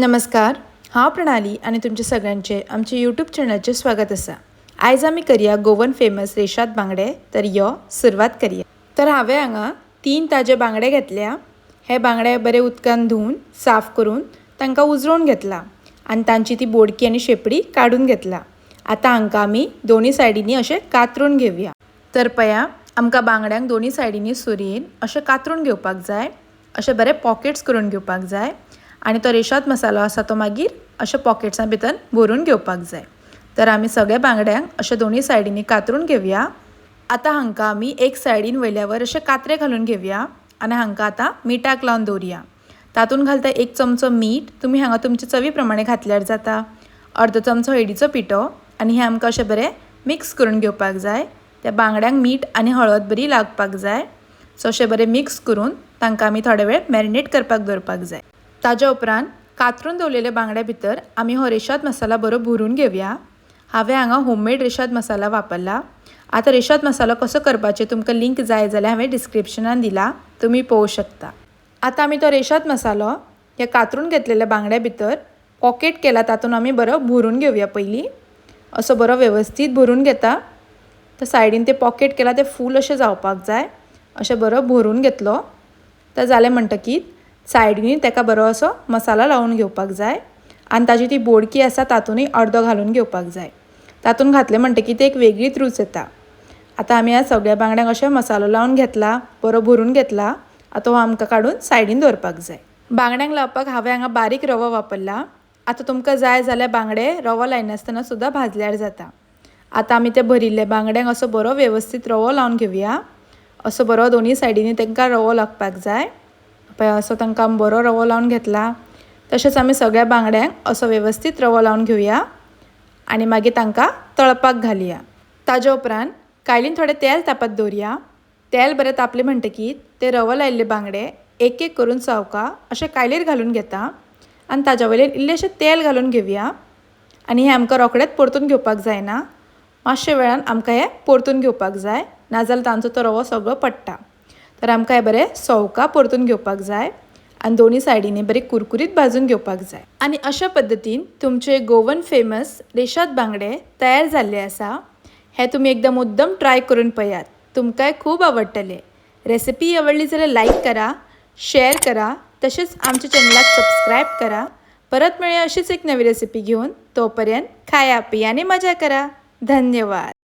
नमस्कार, हांव प्रणाली आनी तुमचे सगळ्यांचे आमच्या यूट्यूब चॅनलाचेर स्वागत आसा. आयज आमी करया गोवन फेमस रेशाद बांगडे. तर यो सुरवात करया. तर हांवें हांगा 3 ताजे बांगडे घेतल्या. हे बांगडे बरे उदकान धुवन साफ करून तांकां उजरोवन घेतला आनी तांची ती बोडकी आनी शेपडी काडून घेतला. आतां हांकां आमी दोनी सायडींनी अशें कातरून घेवया. तर पया आमकां बांगड्यांक दोनी सायडींनी सुरयेन अशें कातरून घेवपाक जाय. अशें बरे पॉकेट्स करून घेवपाक जाय आनी तो रेशाद मसालो आसा तो मागीर अशें पॉकेट्सां भितर भरून घेवपाक जाय. तर आमी सगळे बांगड्यांक अशें दोनी सायडींनी कातरून घेवया. आतां हांकां आमी एक सायडीन वयल्यावर अशें कात्रे घालून घेवया आनी हांकां आतां मिठाक लावन दवरुया. तातूंत घालता 1 चमचो मीठ, तुमी हांगा तुमचे चवी प्रमाणे घातल्यार जाता, अर्दो चमचो हळदीचो पिठो आनी हें आमकां अशें बरें मिक्स करून घेवपाक जाय. त्या बांगड्यांक मीठ आनी हळद बरी लागपाक जाय. सो अशें बरें मिक्स करून तांकां आमी थोडे वेळ मॅरिनेट करपाक दवरपाक जाय. ताज्या उपरांत कातरून दवरलेल्या बांगड्या भितर आमी हो रेशाद मसाला बरो भरून घेवया. हांवें हांगा होममेड रेशाद मसाला वापरला. आतां रेशाद मसालो कसो करपाचें तुमकां लिंक जाय जाल्यार हांवें डिस्क्रिप्शनान दिला, तुमी पळोवं शकता. आतां आमी तो रेशाद मसालो ह्या कातरून घेतलेल्या बांगड्या भितर पॉकेट केला तातूंत आमी बरो भरून घेवया. पयलीं असो बरो वेवस्थीत भरून घेता. तर सायडीन ते पॉकेट केला ते फूल अशें जावपाक जाय. अशें बरो भरून घेतलो तर जालें म्हणटकीत सायडीन ताका बरो असो मसाला लावन घेवपाक जाय आनी ताजी ती बोडकी आसा तातूंतय अर्दो घालून घेवपाक जाय. तातूंत घातलें म्हणटकीत ती एक वेगळीच रूच येता. आतां आमी ह्या सगळ्या बांगड्यांक अशें मसालो लावन घेतला, बरो भरून घेतला. आतां हो आमकां काडून सायडीन दवरपाक जाय. बांगड्यांक लावपाक हांवें हांगा बारीक रवो वापरला. आतां तुमकां जाय जाल्यार बांगडे रवो लायनासतना सुद्दां भाजल्यार जाता. आतां आमी ते भरिल्ले बांगड्यांक असो बरो वेवस्थीत रवो लावन घेवया. असो बरो दोनी सायडींनी तांकां रवो लागपाक जाय. पळय असो तांकां बरो रवो लावन घेतला. तशेंच आमी सगळ्या बांगड्यांक असो वेवस्थीत रवो लावन घेवया आनी मागीर तांकां तळपाक घालया. ताज्या उपरांत कायलीन थोडें तेल तापत दवरया. तेल बरें तापलें म्हणटकीत ते रवो लायिल्ले बांगडे एक एक करून सवका अशें कायलीर घालून घेता आनी ताज्या वयल्यान इल्लेशें तेल घालून घेवया. आनी हें आमकां रोखडेंच परतून घेवपाक जायना, मातशे वेळान आमकां हें परतून घेवपाक जाय, नाजाल्यार तांचो तो रवो सगळो पडटा. तर आमकां हें बरें सवका परतून घेवपाक जाय आनी दोनी सायडींनी बरें कुरकुरीत भाजून घेवपाक जाय. आनी अशा पद्दतीन तुमचे गोवन फेमस रेशाद बांगडे तयार जाल्ले आसा. हें तुमी एकदम मुद्दम ट्राय करून पळयात, तुमकांय खूब आवडटले. रेसिपी आवडली जाल्यार लायक करा, शेअर करा, तशेंच आमच्या चॅनलाक सबस्क्रायब करा. परत मेळया अशीच एक नवी रेसिपी घेवन. तोपर्यंत खाया पिया आनी मजा करा. धन्यवाद.